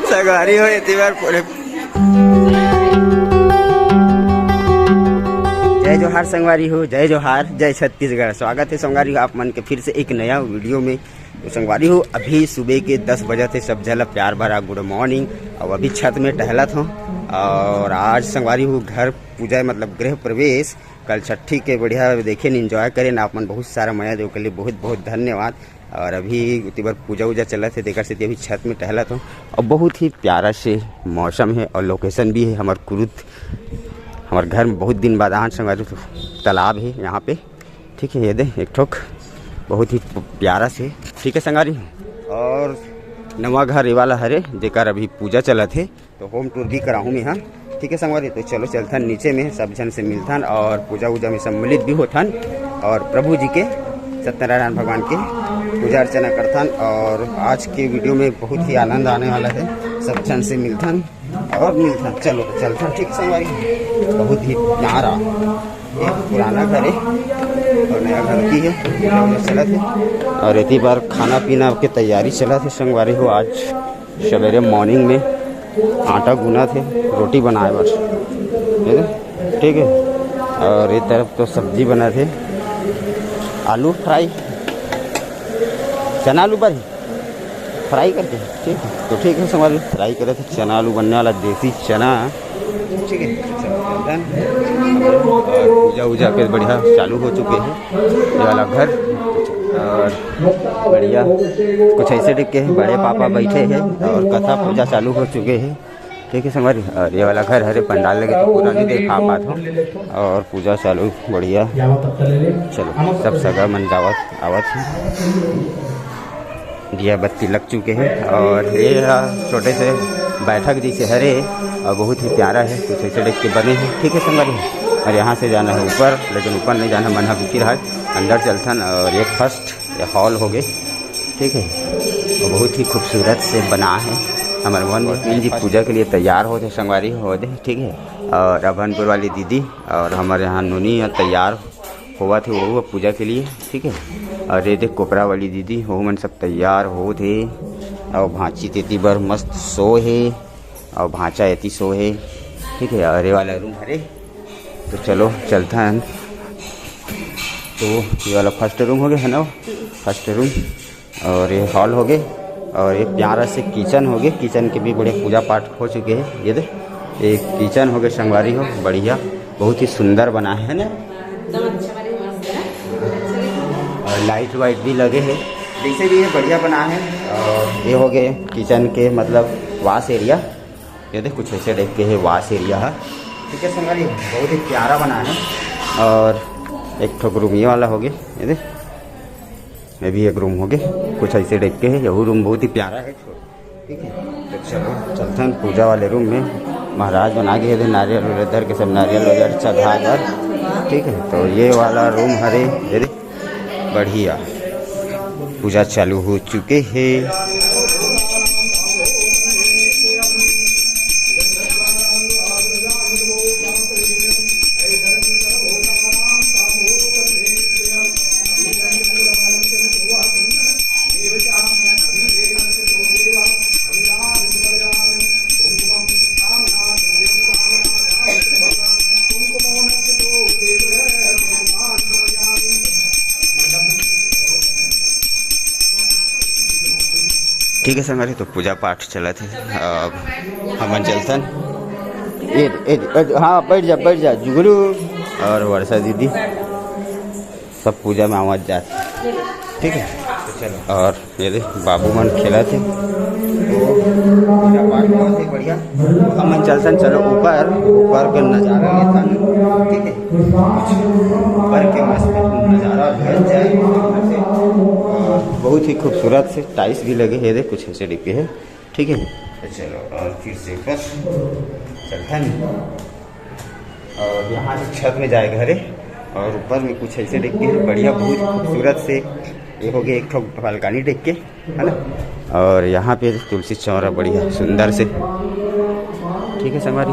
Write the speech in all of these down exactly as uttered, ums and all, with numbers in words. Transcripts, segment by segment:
संगवारी हो, एती बार पूरे जय जोहार संगवारी हो, जय जोहार, जय छत्तीसगढ़। स्वागत है संगवारी हो आप मन के फिर से एक नया वीडियो में। तो संगवारी हो, अभी सुबह के दस बजे थे, सब झन ला प्यार भरा गुड मॉर्निंग। और अभी छत में टहलत हूँ और आज संगवारी हो घर पूजा मतलब गृह प्रवेश कल छठी के बढ़िया देखे एंजॉय करे ना आप मन, बहुत सारा मया दे ओकर लिए बहुत बहुत धन्यवाद। और अभी उती बर पूजा उजा चलत हे, तेकर सेती अभी छत में टहलत हूँ। और बहुत ही प्यारा से मौसम है और लोकेशन भी है हमार कुरुद, हमार घर में बहुत दिन बाद आन संगवारी हो, तालाब है यहाँ पे। ठीक है, ये दे एक ठोक बहुत ही प्यारा से। ठीक है संगवारी, और नवा घर ये वाला हरे जेकर अभी पूजा चलत है, तो होम टूर भी कराहूँ मैं, हाँ। ठीक है संगवारी, तो चलो चलथन नीचे में, सब झन से मिलथन और पूजा उजा में सम्मिलित भी होथन और प्रभु जी के, सत्यनारायण भगवान के पूजा अर्चना करथन। और आज के वीडियो में बहुत ही आनंद आने वाला है, सब झन से मिलथन और मिलथन। चलो तो चलथन, ठीक संगवारी, बहुत ही प्यारा एक पुराना घर है और नया घर भी है, पूजा उजा चलत है। और एती बार खाना पीना के तैयारी चलत है संगवारी हो। आज सवेरे मॉर्निंग में आटा गूंथत हे रोटी बनाए बर, ठीक है, ठीक है। और ये तरफ तो सब्जी बनत हे, आलू फ्राई, चना आलू बर फ्राई करके, ठीक है। तो ठीक है संगवारी, फ्राई करे थे चना आलू बनने वाला, देसी चना, ठीक है। और पूजा उजा के बढ़िया चालू हो चुके हैं ये वाला घर। और बढ़िया कुछ ऐसे टाइप के हैं, बड़े पापा बैठे हैं और कथा पूजा चालू हो चुके हैं। ठीक है संगवारी, और ये वाला घर हरे पंडाल लगे तो पूरा नहीं देखा पात हो। और पूजा चालू बढ़िया, चलो सब सगा मन जावत आवत है, दिया बत्ती लग चुके हैं। और ये हा छोटे से बैठक जैसे हरे और बहुत ही प्यारा है, कुछ ऐसे टाइप के बने हैं। ठीक है संगवारी, और यहाँ से जाना है ऊपर, लेकिन ऊपर नहीं जाना मन हा बिकिर है, अंदर चलथन और ये फर्स्ट ये हॉल हो गए, ठीक है। और बहुत ही खूबसूरत से बना है। हमारे मोहन जी पूजा के लिए तैयार होते संगवारी हो दे, ठीक है। और अभनपुर वाली दीदी और हमारे यहाँ नोनी यहाँ तैयार होवत हे वो पूजा के लिए, ठीक है। और ये देख कोपरा वाली दीदी, वो मन सब तैयार होत हे। और भांची तेती बर मस्त सो हे और भांचा एती सो हे, ठीक है। और ये वाला रूम हरे, तो चलो चलथन। तो ये वाला फर्स्ट रूम हो गया है ना, फर्स्ट रूम। और ये हॉल हो गए और ये प्यारा से किचन हो गए। किचन के भी बढ़िया पूजा पाठ हो चुके हैं। ये दे, ये किचन हो गए संगवारी हो, बढ़िया, बहुत ही सुंदर बना है ना। एकदम अच्छा बने, मस्त है। और लाइट वाइट भी लगे हैं, जैसे भी ये बढ़िया बना है। और ये हो गए किचन के मतलब वॉश एरिया, ये देख कुछ ऐसे टाइप के है वॉश एरिया है। ठीक है संगवारी, बहुत ही प्यारा बना है। और एक ठो रूम ये वाला हो गया, ये देख, ये भी एक रूम हो गया, कुछ ऐसे टाइप के है। यहू रूम बहुत ही प्यारा है, ठीक है। तो चलो चलथन पूजा वाले रूम में। महाराज मन आ गए थे, नारियल उरियल धर के, सब नारियल वगैरह चढ़ा कर, ठीक है। तो ये वाला रूम हरे, ये देख, बढ़िया पूजा चालू हो चुके हैं। ठीक है संगवारी, तो पूजा पाठ चलत है, अब हमन चलथन। ए, ए, ए, हाँ, बैठ जा, बैठ जा जुगनू। और वर्षा दीदी सब पूजा में आवत जात, ठीक है। तो चलो, और ये दे बाबू मन खेलत हे, पूजा पाठ बहुत ही बढ़िया। हमन चलथन, चलो ऊपर, ऊपर के नजारा लेथन, ठीक है। ऊपर के मस्त नजारा लेत जाए। बहुत ही खूबसूरत से टाइल्स भी लगे हे, देख कुछ ऐसे डिब्बे है, ठीक है। तो चलो, और फिर से ऊपर चलथन। और यहाँ से छत में जाए घरे, और ऊपर में कुछ ऐसे देख के बढ़िया, बहुत खूबसूरत से ये हो गया एक ठो बालकनी देख के, है ना। और यहाँ पे तुलसी चौरा बढ़िया सुंदर से, ठीक है संगवारी।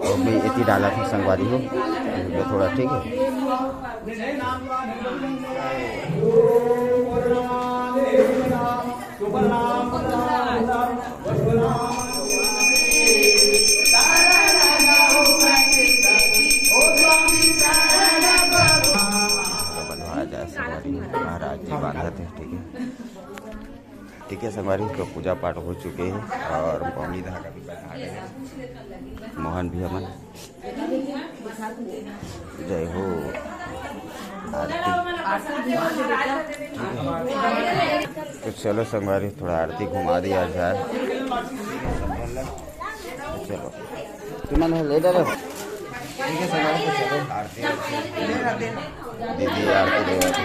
अउ मैं एती डालत हंव संगवारी हो, ये थोड़ा ठीक है। बंधवा जाए संगवारी, महाराज जी बांधत हे, ठीक है। ठीक है संगवारी, तो पूजा पाठ हो चुके हे अउ मौनी धागा भी बंधा गए हे। मोहन भी हमन जय हो आरती। तो चलो संगवारी, थोड़ा आरती घुमा दिया जाए। चलो, तुमन ह ले डरे हो। ठीक है संगवारी, तो चलो आरती, दीदी आरती ले आती।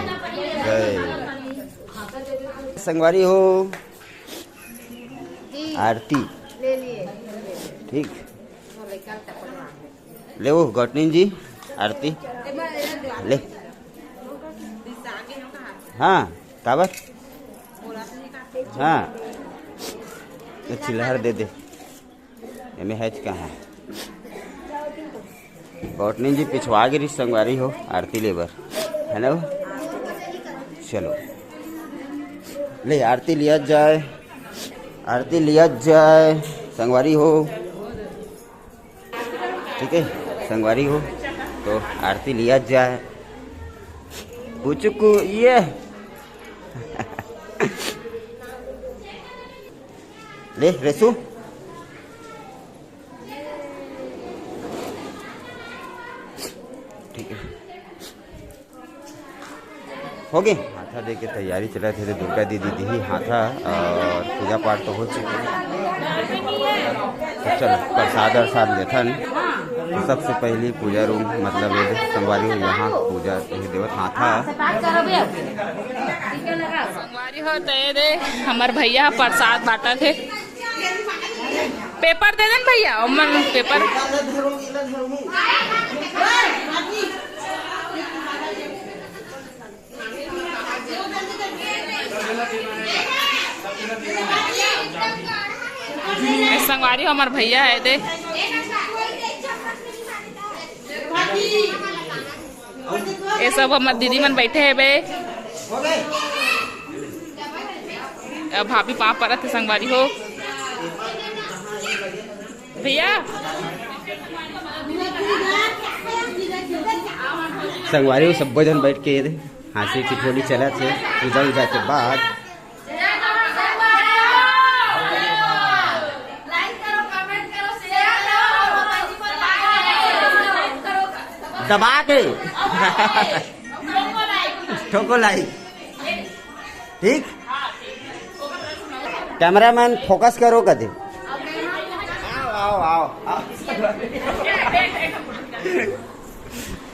जय संगवारी हो। जी, आरती। ले लिए। ठीक। ले वो गौटनी जी, आरती। ले। हाँ, काबर? हाँ। ये चिल्हर दे दे। एमे है कहाँ? बौटनी जी पिछवा गिरी संगवारी हो, आरती ले बर, है ना? चलो, ले आरती लिया जाए, आरती लिया जाए संगवारी हो। ठीक है संगवारी हो, तो आरती लिया जाए। पुचकू ये ले रेसू। ठीक है, हो गए। हाथा दे के तैयारी चलत हे, तो दुर्गा दीदी दी ही हाथा अउ पूजा पाठ तो हो चुके हे। चलो, प्रसाद अरसाद लेथन। तो सबसे पहली पूजा रूम, मतलब ये संगवारी हो, यहाँ पूजा ये देवत हाथा। संगवारी हो, तो ये दे, हमर भैया प्रसाद बांटत हे। पेपर दे देन भैया, ओमन पेपर। ए संगवारी हो, हमर भैया हे दे। ये सब हमर दीदी मन बैठे हे बे। अब भाभी पाँव परत हे संगवारी हो। भैया। संगवारी हो, सब्बो झन बैठ के ये दे, हाँसी ठिठोली चलत हे। पूजा उजा के बाद दबा के ठोको लाइक। ठीक, कैमरामैन फोकस करो कदे। आओ, आओ, आओ, आओ।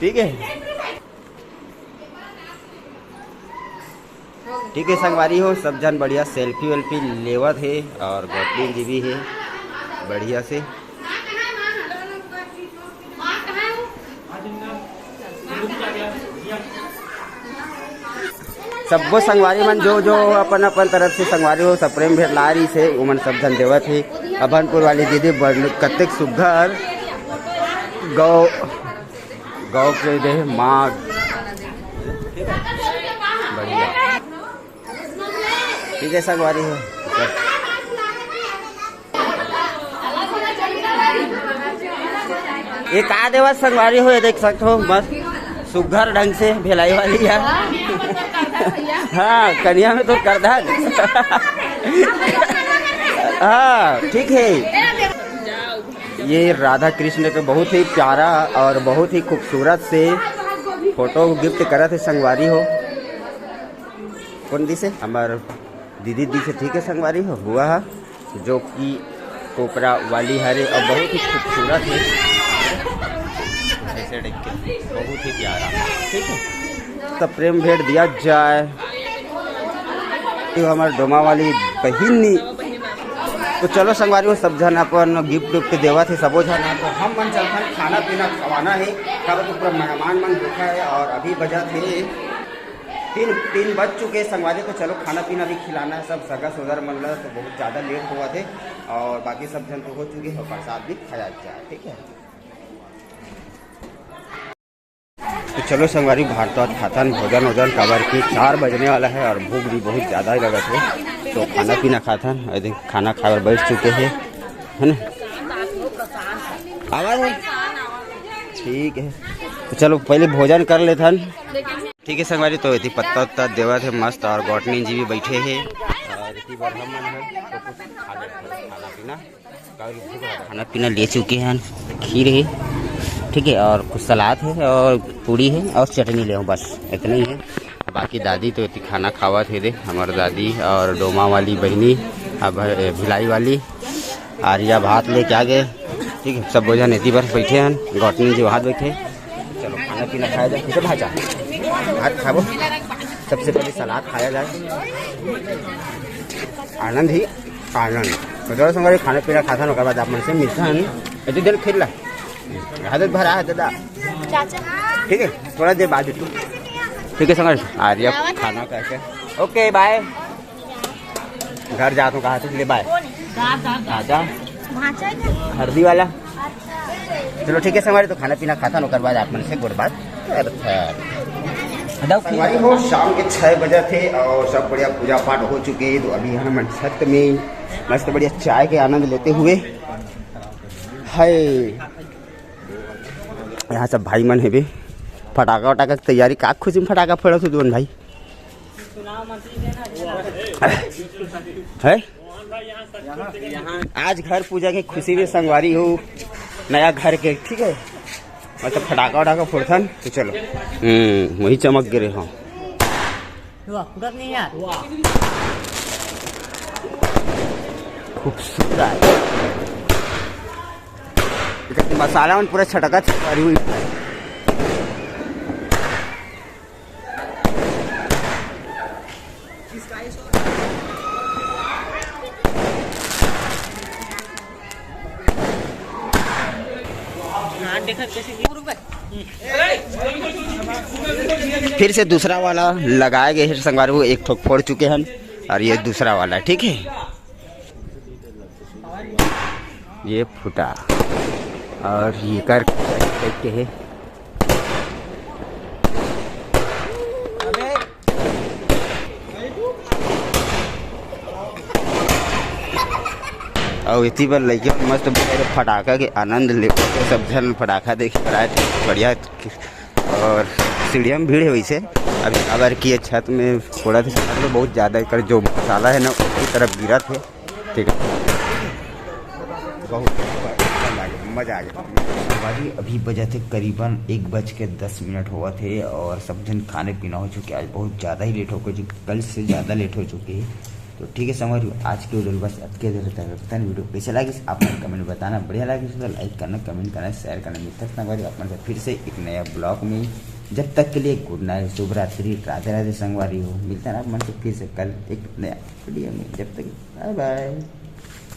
ठीक है, ठीक है संगवारी हो, सब झन बढ़िया सेल्फी वेल्फी लेवत हे और गौतमी जी भी हे बढ़िया से। सब्बो संगवारी मन जो जो अपन अपन तरफ से संगवारी हो सब प्रेम भेंट ला रही से, उमन सब झन देवत हे। अभनपुर वाली दीदी बड़ कतेक सुग्घर गौ गौ के दे माग। बढ़िया। ठीक है संगवारी हो। ये का देवत संगवारी हो, ये देख सकते हो मस्त सुग्घर ढंग से भेलाई वाली है। हाँ, कनिया में तो करधा। हाँ, ठीक है। ये राधा कृष्ण के बहुत ही प्यारा और बहुत ही खूबसूरत से फोटो गिफ्ट करत हे संगवारी हो। कौन दिसे? हमार दीदी दिसे, ठीक है संगवारी हो, हुआ है, जो कि कोपरा वाली हरे और बहुत ही खूबसूरत है। ऐसे देख के बहुत ही प्यारा, ठीक है। तो प्रेम भेंट दिया जाए। ये हमार डोमा वाली बहिनी। तो चलो संगवारी हो, सब झन अपन गिफ्ट उफ्ट देवत हे सबो झन। तो हम मन चलथन खाना पीना खवाना है, काबर तो पूरा मेहमान मन भूखा है और अभी बजत हे तीन, तीन बज चुके हैं संगवारी। तो चलो खाना पीना भी खिलाना है सब सगा सोदर मन ला, तो बहुत ज़्यादा लेट हुआ थे और बाकी सब झन तो हो चुके हैं, प्रसाद भी खाया जाए, ठीक है। तो चलो संगवारी, भात वात खाथन, भोजन वोजन, काबर कि चार बजने वाला है और भूख भी बहुत ज़्यादा ही लगत है। तो खाना पीना खाथन, अरे खाना खाए बर बैठ चुके हैं, है ना? आवाज है? ठीक है, तो चलो पहले भोजन कर लेथन। ठीक है संगवारी, तो इति पत्ता उत्ता देवत है मस्त और गौटनी जी भी बैठे हैं और इति बर हम मन है तो कुछ खा लेथन खाना पीना। खाना पीना ले चुके हैं, खीर है, ठीक है, और कुछ सलाद है और पूड़ी है और चटनी ले हूँ, बस इतना ही है। बाकी दादी तो इतनी खाना खावत है दे, हमार दादी और डोमा वाली बहिनी, अब भिलाई वाली आर्या भात लेके आ गए, ठीक है। सब बोझा नेती पर बैठे हैं, गौतमी जी वहाँ बैठे। चलो खाना पीना खाया जाए, किसे भाचा भात खाबो, सबसे पहले सलाद खाया जाए, आनंद ही आनंद। तो चलो संगवारी, खाना पीना खाथन, ओकर बाद आप मन से मिलथन। एती देर खिर ला। हाथ भरा है दादा। चाचा। ठीक है, थोड़ा देर बाद तू। ठीक है संगवारी, आ रही है खाना करके। ओके, बाय। घर जात हूँ, कहा ले बाय। दादा। भांचा है क्या? हल्दी वाला। चलो ठीक है संगवारी, तो खाना पीना खाथन, ओकर बाद आप मन से गोठ बात करथन। संगवारी हो, शाम के छः बजे थे और सब बढ़िया पूजा पाठ हो चुके हैं। तो अभी हम छत में मस्त बढ़िया चाय के आनंद लेते हुए है। यहाँ सब भाई मन है भी फटाका वटाका की तैयारी। का खुशी में फटाका फोड़त हो तुमन भाई? है आज घर पूजा के खुशी में संगवारी हो नया घर के, ठीक है। मतलब फटाका वटाका फोड़थन तो चलो। हम्म, वही चमक गिरे हो। वाह, फुटत नहीं यार। खूबसूरत। मसाला मन पूरा छटकत हे। फिर से दूसरा वाला लगाए गए हे संगवारी हो, एक ठोक फोड़ चुके हैं और ये दूसरा वाला, ठीक है। ये फूटा और ये कर टाइप के है। और इतनी बार लइका मस्त फटाका के आनंद ले, सब झन फटाका देख कर आए थे, बढ़िया। और सीढ़िया में भीड़ है वैसे, अभी अगर कि ये छत में फोड़ा थे, छत में बहुत ज़्यादा एकर जो मसाला है ना, उसकी तरफ गिरा थे। ठीक है, बहुत मजा आ गया। भाई, अभी बजा थे करीबन एक बज के दस मिनट हुआ थे और सब जन खाने पीना हो चुके। आज बहुत ज़्यादा ही लेट हो गए, कल से ज़्यादा लेट हो चुके हैं। तो ठीक है संगवारी, आज के वीडियो बस अतके देर तक रखता है। वीडियो कैसे लगे आप मन कमेंट बताना, बढ़िया लगे तो लाइक करना, कमेंट करना, शेयर करना। मिलता है संगवारी आप मन से फिर से एक नया ब्लॉग में। जब तक के लिए गुड नाइट, शुभ रात्रि, राधे राधे संगवारी हो। मिलता है आप मन से फिर से कल एक नया वीडियो में। जब तक बाय बाय।